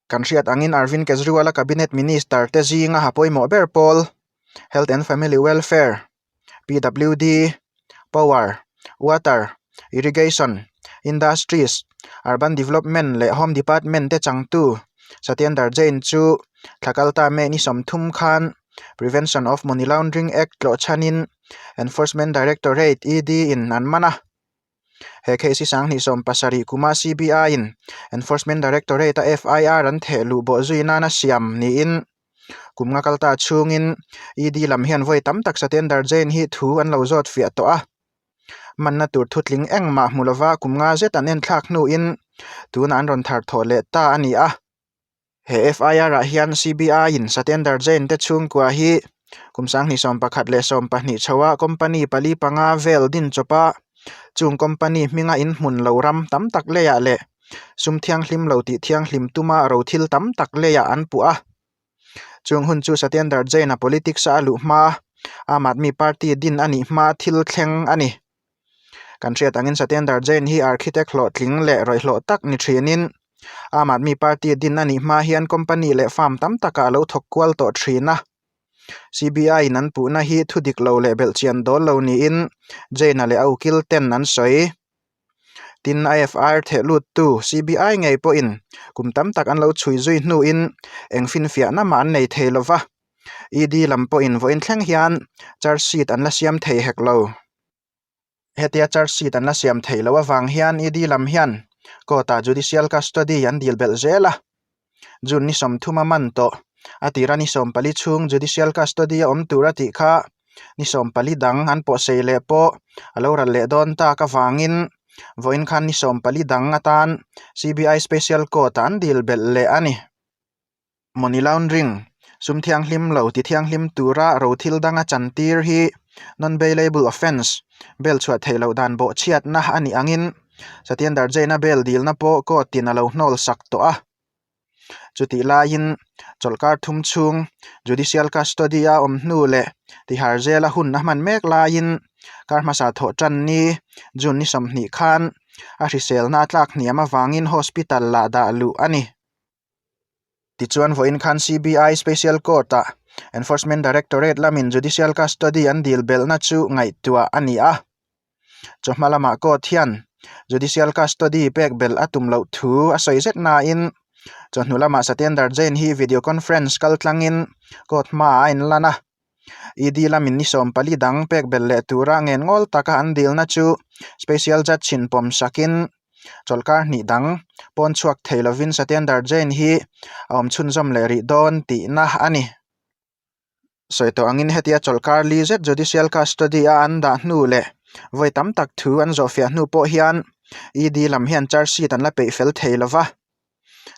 Kan hriat angin Arvind Kejriwal-a Cabinet Minister te zinga ha pawimawh ber pawl Health and Family Welfare, PWD, Power, Water, Irrigation, Industries, Urban Development leh Home Department te changtu Satyendar Jain chu thla kalta May ni 30 khan Prevention of Money Laundering Act tlawh chhanin Enforcement Directorate, ED, in an man a. He case hi 2017 kuma CBI in Enforcement Directorate a FIR an theh luh bawh zui nana siam niin kum nga kalta chhungin ED lam hian vawi tam tak Satyendar Jain hi thu an lo zawt fiah tawh a. Manna tur thutling engmah hmu lova kum nga zet an enthlak hnuin tunah an rawn thar thawh leh ta a ni a. He FIR ah hian CBI in Satyendar Jain te chhungkua hi kum 2011 chhoa company pali panga vel din chawp a, chung company hminga in hmun lo ram tam tak leiah leh sum thianghlim lo tih thianghlim tuma ro thil tam tak leiah an puh a. Chung hun chu Satyendar Jain a politics a a luh hma, Aam Aadmi Party din a nih hma thil thleng a ni. Kan hriat angin Satyendar Jain hi architect hlawhtling leh rawihhlawh tak ni thinin Aam Aadmi Party din a nih hma hian company leh firm tam takah a lo thawk kual tawh thin a. CBI in an puhna hi thu dik lo leh belhchian dawl lo niin Jain-a leh a ukil ten an sawi. Tin, IFR theh luttu CBI ngei pawhin kum tam tak an lo chhui zui hnuin eng finfiahna mah an nei thei lo va. ED lam pawhin vawiin thleng hian charge sheet an la siam thei hek lo. Hetia charge sheet an la siam theih loh avang hian ED lam hian court-ah judicial custody an dil belh zel a. June ni 30 a man tawh. A tira ni 14 chhung judicial custody a awm tur a tih kha ni 14 dang an pawhsei leh pawh a lo ral leh dawn tak avangin vawiin khan ni 14 dang atan CBI Special Court-ah an dil belh leh a ni. Money laundering, sum thianghlim lo ti thianghlim tura ro thil danga chantir hi non-bailable offence, bail chhuah theih loh dan bawhchhiatna a nih angin Satyendar Jain-a bail dilna pawh court in a lo hnawl sak tawh a. Chutih laiin chawlhkar thum chhung judicial custody a awm hnu leh tihar zela hun a hman mek laiin kar hmasa thawh tan ni June ni 20 khan a hriselna a tlak hniam avangin hospital lah dah luh a ni. Tichuan vawiin khan CBI Special Court-ah Enforcement Directorate lamin Judicial Custody an dil belhna chu ngaihtuah a ni a. Chawhma lamah court hian Judicial Custody pek belh a tum loh thu a sawi zet nain chawhnu lamah Satyendar Jain hi video conference kal tlangin court hmaah a inlan a. ED lamin ni 14 dang pek belh leh tura ngen ngawl taka an dilna chu Special Judge in pawm sakin chawlhkar hnih dang pawn chhuak thei lovin Satyendar Jain hi a awm chhunzawm leh rih dawn tihna a ni. Sawi tawh angin hetia chawlhkar li zet judicial custody a an dah hnu leh vawi tam tak thu an zawhfiah hnu pawh hian ED lam hian charge sheet an la peih fel thei lova.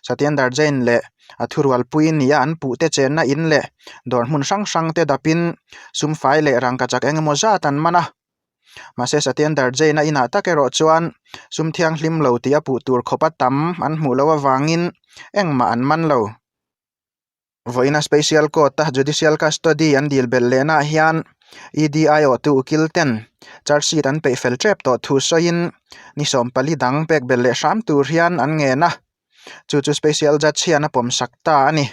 Satyendar Jain leh a thurualpui nia an puhte chenna in leh dawr hmun hrang hrang te dapin sum fai leh rangkachak eng emaw zat an man a. Mahse Satyendar Jain-a inah tak erawh chuan sum thianghlim lo tih a puh tur khawpa tam an hmuh loh avangin engmah an man lo. Vawiina Special Court-a Judicial Custody an dil belh lehnaah hian ED aiawhtu ukil ten charge sheet an peih fel tep tawh thu sawiin ni 14 dang pek belh leh hram tur hian an ngen a, chu chu Special Judge hian a pawmsak ta a ni.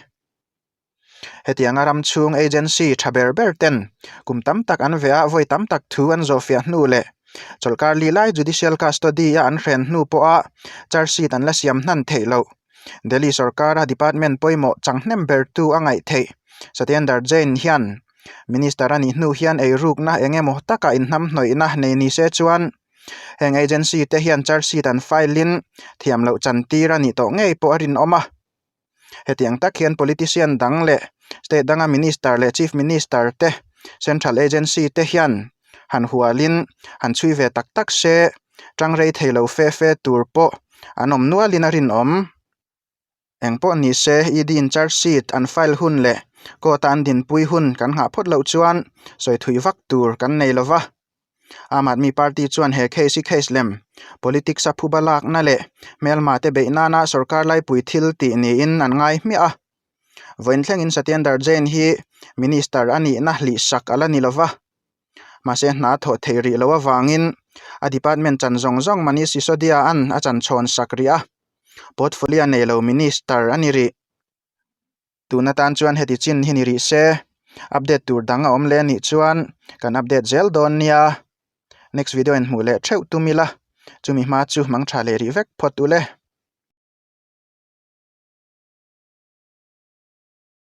Hetianga ram chhung agency tha ber ber ten kum tam tak an veh a, vawi tam tak thu an zawhfiah hnu leh chawlhkar li lai Judicial Custody a an hren hnu pawha charge sheet an la siam hnan theih loh. Delhi sorkara department pawimawh changhnem bertu a ngaih theih. Satyendar Jain hian Minister a nih hnu hian eirukna eng emaw taka inhnamhnawihna nei ni se chuan heng agency te hian charge sheet an file in thiam loh chantir a nih tawh ngei pawh a rinawm a. Hetiang tak hian politician dang leh state danga minister leh chief minister te central agency te hian han hualin han chhui ve tak tak se tang rei thei lo fe fe tur pawh an awm nualin a rinawm. Engpawh ni se ED in charge sheet an file hun leh court a an dinpui hun kan nghah phawt loh chuan sawi thui vak tur kan nei lova. Aam Aadmi Party chuan he case hi case lem, politics a phuba lakna leh hmelma te beih nana sorkar laipui thil tih niin an ngai hmiah a. Vawiin thlengin Satyendar Jain hi minister a nihna hlihsak a la ni lova. Mahse hna thawh theih rih loh avangin a department chan zawng zawng Manish Sisodia-a'n a chan chhawn sak rih a. Portfolio nei lo minister a ni rih. Tun atan chuan heti chin hi ni rih se, update tur dang a awm leh anih chuan kan update zel dawn nia. Next video in hmuh leh theuh tum ila, chumi hma chu hmang tha leh rih vek phawt ule.